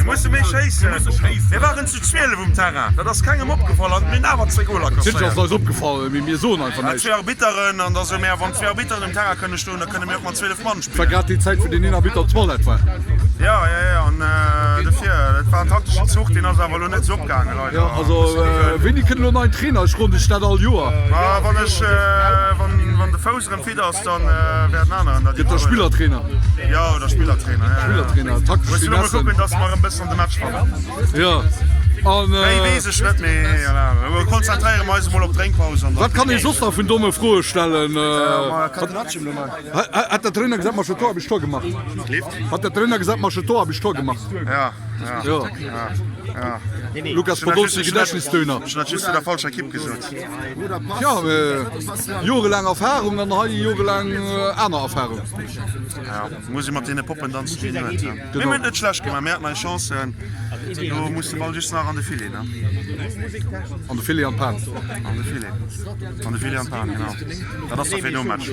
Mir musse méi schéissen. Mir waren zu 12 um Terrain, dat ass kengem opgefall an mir hunn awer zwéi Goler Natierlech ass et eis opgefall, mee mir soen einfach näischt. Zwee Arbitteren an da soe mir, wann zwee Arbitteren um Terrain kënne stoen, da kënne mir och mat 12 Mann Et war grad déi Zäit, wou deen een Arbitter op d'Toilette war. Jo, jo, jo, an dofir, dat war en takteschen Zuch, deen ass awer elo net esou opgaangen, leider. Jo, also wéini kënnt elo en neien Trainer? Ech froen dech dat all Joer. Ma wann ech, wann, wann de Fouss erëm fit ass, dann wäert en aneren dat Gëtt da iwwerhuelen. Spillertrainer? Jo, oder Spillertrainer, jo, jo. Spillertrainer, taktesch Muss elo mol Finessen. kucken, dass mer erëm e bëssen an de Match fannen. Jo, an. Méi weess ech net, mee voilà, elo konzentréiere mer eis emol op d'Drénkpaus an dann. Wat kann ee soss nach vun domme Froe stellen? Hat der Trainer gesagt, mach Tor, hab ich Tor gemacht. Hat der Trainer gesagt, mach Tor, hab ich Tor gemacht. Ja, ja, ja. Ja. Lukas Podolski, Gedächtnisdöner. Ech hunn dat just zu der falscher Ekipp gesot. Ja, jorelaang Erfahrung an hei jorelaang aner Erfahrung. Ja, muss ee mat deene Poppen dann ze dinn huet. Mir hunn et net schlecht gemaach, mir haten eis Chancen. Elo muss de Ball just nach an de Filet, ne? An de Filet an d'Pan. An de Filet. An de Filet an d'Pan, genau. Dat ass da fir nom Match.